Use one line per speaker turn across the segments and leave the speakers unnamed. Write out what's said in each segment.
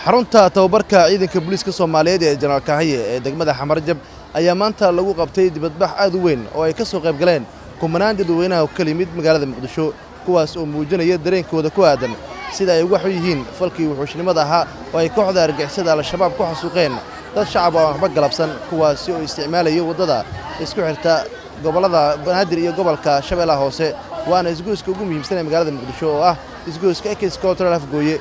Xarunta tababarka ciidanka booliiska Soomaaliyeed ee Jenaraal Kaahiye ee degmada Xamarjab ayaa maanta lagu qabtay dibadbax aad u weyn oo ay ka soo qayb galeen kumanaan dadweynaha ka yimid magaalada Muqdisho, kuwaas oo muujinaya dareenkooda ku aadan sida ay uga xun yihiin falkii wuxuushnimada ahaa oo ay kooxda argagixisada Al-Shabaab ku xasuuqeen dad shacab oo aan waxba galabsan, kuwaasi oo isticmaalaya waddada isku xirta gobollada Banaadir iyo gobolka Shabeellaha Hoose, waana isgoyska ugu muhiimsan ee magaalada Muqdisho oo ah isgoyska Ex Control Afgooye.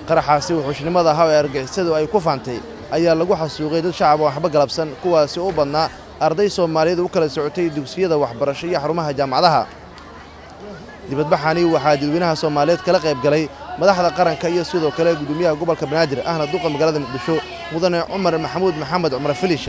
Qaraxaasi wuxuushnimada ahaa oo argagixisadu ay ku faantay ayaa lagu xasuuqay dad shacab oo waxba galabsan, kuwaasi oo u badnaa arday Soomaaliyeed u kala socotay dugsiyada waxbarasho iyo xarumaha jaamacadaha. Dibadbaxani waxaa dadweynaha Soomaaliyeed kala qayb galay madaxda qaranka iyo sidoo kale gudoomiyaha gobolka Banaadir ahna duqa magaalada Muqdisho, Mudane Cumar Maxamuud Maxamed Cumar Filish.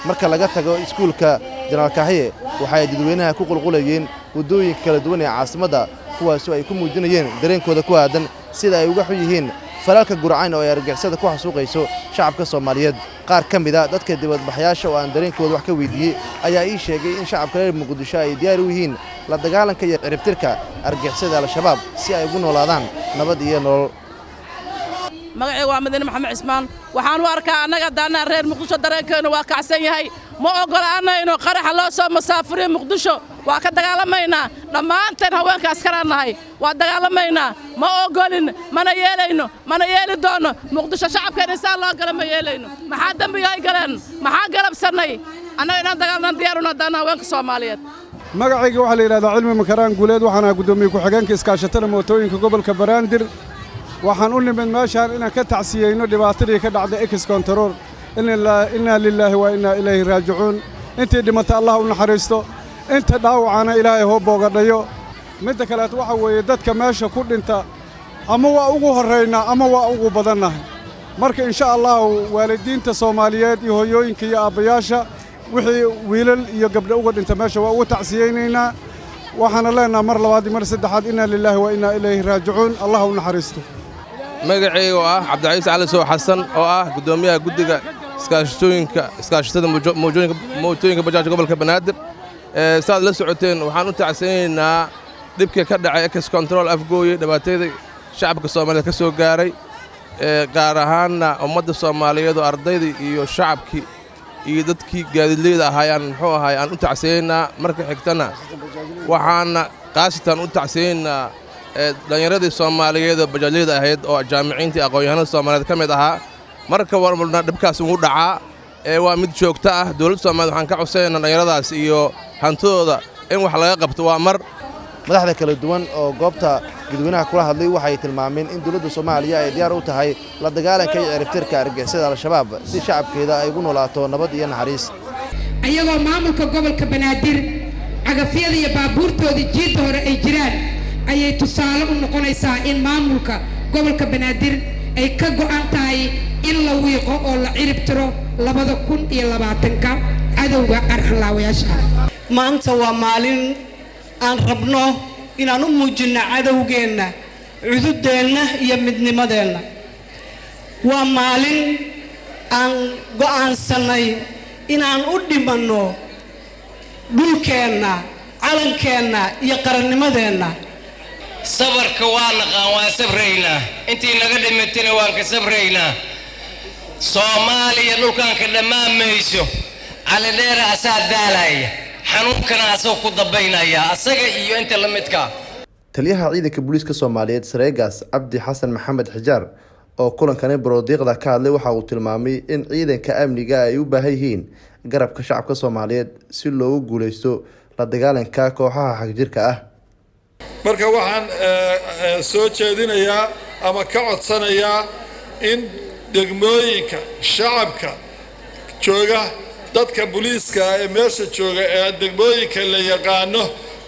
Marka laga tago iskuulka Jenaraal Kaahiye, waxay dadweynaha ku qulqulayeen waddooyinka kala duwan ee caasimadda, kuwaasoo ay ku muujinayeen dareenkooda ku aadan sida ay uga xun yihiin falaalka gurcayn oo ay argagixisada ku xasuuqayso shacabka Soomaaliyeed. Qaar ka mid a dadka dibadbaxyaasha oo aan dareenkooda wax ka weydiiyey ayaa ii sheegay in shacabka reer Muqdisho ay diyaar u yihiin la dagaalanka iyo ciribtirka argagixisada Al-Shabaab si ay ugu noolaadaan nabad iyo nolol.
Magacayga waa Madiine Maxamed Cismaan. Waxaan u arkaa annaga daanaa reer Muqdisho dareenkeenu waa kacsan yahay. Ma oggolaanayno qaraxa loo soo masaafuriyo Muqdisho. Waa ka dagaalamaynaa dhammaanteen, haweenka askaraan nahay, waa dagaalamaynaa. Ma oggolin, mana yeelayno, mana yeeli doono. Muqdisho shacabkeena insaan loo gala ma yeelayno. Maxaa dembiga ay galeen? Maxaa galabsannay annaga inaan dagaalnaan diyaaruna daana haweenka Soomaaliyeed.
Magacayga waxaa la yidhahdaa Cilmi Makaraan Guuleed. Waxaan ahaa guddoomiye ku-xigeenka iskaashatada mootooyinka gobolka Banaadir. Waxaan u nimid meeshaan inaan ka tacsiyeyno dhibaatadii ka dhacday Ex Control. Innaa lilaahi wa innaa ilayhi raajicuun. Intii dhimata Allah u naxariisto, inta dhaawacana Ilaahay hoo boogadhayo. Midda kaleet waxa weeye, dadka meesha ku dhinta ama waa ugu horraynaa ama waa ugu badannahay. Marka insha Allahu waalidiinta Soomaaliyeed iyo hooyooyinka iyo aabbayaasha wixii wiilal iyo gabdho uga dhinta meesha waa ugu tacsiyeynaynaa. Waxaana leenaha mar labaad iyo mar saddexaad, innaa lilaahi wa innaa ilayhi raajicuun. Allah u naxariisto.
Magacayga oo ah Cabdicaiis Cali Sow Xasan, oo ah guddoomiyaha guddiga iskaashatooyinka iskaashatada mootooyinka bajaajka gobolka Banaadir, saaad la socoteen, waxaan u tacsiyeynaynaa dhibka ka dhacay Ex Control Afgooye, dhibaatayada shacabka Soomaaliyeed ka soo gaaray, gaar ahaanna ummadda Soomaaliyeed oo ardaydii iyo shacabkii iyo dadkii gaadiidleyda ahaayaan muxuu ahaay aan u tacsiyeynaa. Marka xigtana waxaana khaasatan u tacsiyeynaa dhallinyaradii Soomaaliyeed oo bajaajleyda ahayd oo jaamiciintii aqoon-yahanada Soomaaliyeed ka mid ahaa. Marka warmarna dhibkaas ugu dhacaa ee waa mid joogto ah. Dowladda Soomaaliyed waxaan ka codsanayna dhallinyaradaas iyo hantidooda in wax laga qabto. Waa mar
Madaxda kala duwan oo goobta dadweynaha kula hadlay waxay tilmaameen in dowladda Soomaaliya ay diyaar u tahay la dagaalanka iyo ciribtirka argagixisada Al-Shabaab si shacabkeeda ay ugu noolaato nabad iyo naxariis.
Ayagoo maamulka gobolka Banaadir cagafyada iyo baabuurtooda jiidda hore ay jiraan, ayay tusaale u noqonaysaa in maamulka gobolka Banaadir ay ka go'an tahay in la wiiqo oo la cirib tiro 2020-ka cadowga arxanlaawayaasha ah.
Maanta waa maalin aan rabno inaan u muujinno cadowgeenna cududeenna iyo midnimadeenna. Waa maalin aan go'aansannay inaan u dhimanno dhulkeenna, calankeenna iyo qarannimadeenna.
Sabarka waa naqaan, waan sabraynaa. Intii naga dhimatayna waan ka sabraynaa. Soomaaliya dhulkan ka dhammaan mayso. Calidheera asaa daalaya, xanuunkana asagoo ku dambaynaya, asaga iyo inta la midkaa.
Taliyaha ciidanka booliiska Soomaaliyeed, sareegaas Cabdi Xasan Maxamed Xijaar, oo kulankani baroodiiqda ka hadlay, waxa uu tilmaamay in ciidanka amniga ay u baahan yihiin garabka shacabka Soomaaliyeed si loogu guuleysto la dagaalanka kooxaha xagjirka ah.
Marka waxaan soo jeedinayaa ama ka codsanayaa in degmooyinka shacabka jooga, dadka booliiska ee meesha jooga ee degmooyinka la yaqaano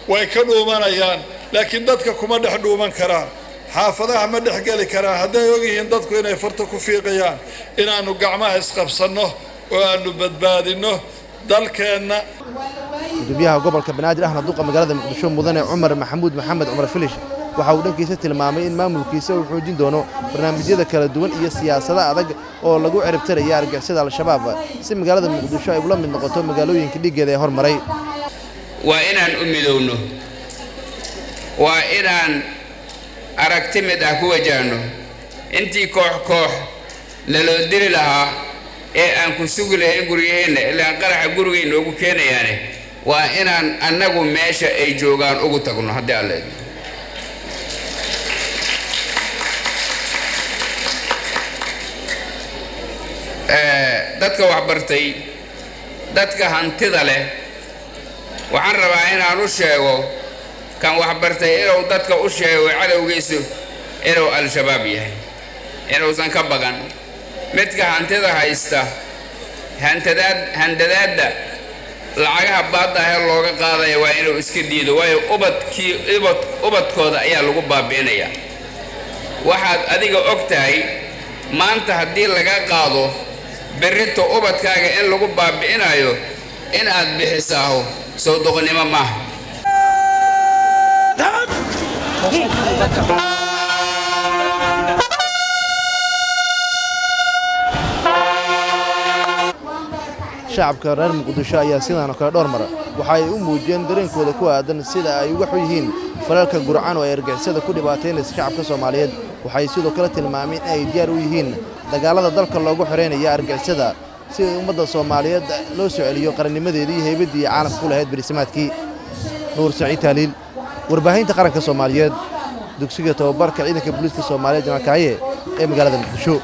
way ka dhuumanayaan, laakiin dadka kuma dhex dhuuman karaan, xaafadaha ma dhex geli karaan. Hadday ogyihiin dadku inay farta ku fiiqayaan, inaannu gacmaha isqabsanno oo aanu badbaadinno dalkeenna.
Gudoomiyaha gobolka Banaadir ahna duqa magaalada Muqdisho, Mudane Cumar Maxamuud Maxamed Cumar Filish, waxa uu dhankiisa tilmaamay in maamulkiisa uu xoojin doono barnaamijyada kala duwan iyo siyaasado adag oo lagu ciribtiraya argagixisada Al-Shabaab si magaalada Muqdisho ay ula mid noqoto magaalooyinka dhiggeeda ee hormaray.
Waa inaan u midowno, waa inaan aragti mid ah ku wajahno Intii koox koox naloo dili lahaa ee aan ku sugi lahayn guryaheenna, ilaan qaraxa gurigay noogu keenayaane, waa inaan annagu meesha ay joogaan ugu tagno haddii Alla idmo. Dadka waxbartay, dadka hantida leh, waxaan rabaa inaan u sheego kan waxbartay inuu dadka u sheego cadowgiisu inuu Al-Shabaab yahay, inuusan ka baqan. Midka hantida haysta, hantadaad handadaadda lacagaha baadda ahee looga qaadaya waa inuu iska diido, waayo ubadkii ubad ubadkooda ayaa lagu baabi'inayaa. Waxaad adiga og tahay maanta haddii laga qaado, berrito ubadkaaga in lagu baabi'inayo in aad bixisaaho soo doqonnimo maaha.
Shacabka reer Muqdisho ayaa sidaan oo kale dhowr mar waxa ay u muujiyeen dareenkooda ku aadan sida ay uga xun yihiin falalka gurcan oo ay argixisada ku dhibaataynaysa shacabka Soomaaliyeed. Waxay sidoo kale tilmaameen in ay diyaar u yihiin dagaalada dalka loogu xoreynaya argixisada, si ummadda Soomaaliyeed loo soo celiyo qarannimadeedii iyo heybaddii caalamka ku lahayd berisamaadkii. Nuur Saciid Taaliil, warbaahinta qaranka Soomaaliyeed, dugsiga tababarka ciidanka booliiska Soomaaliyeed Janaalkaaye ee magaalada Muqdisho.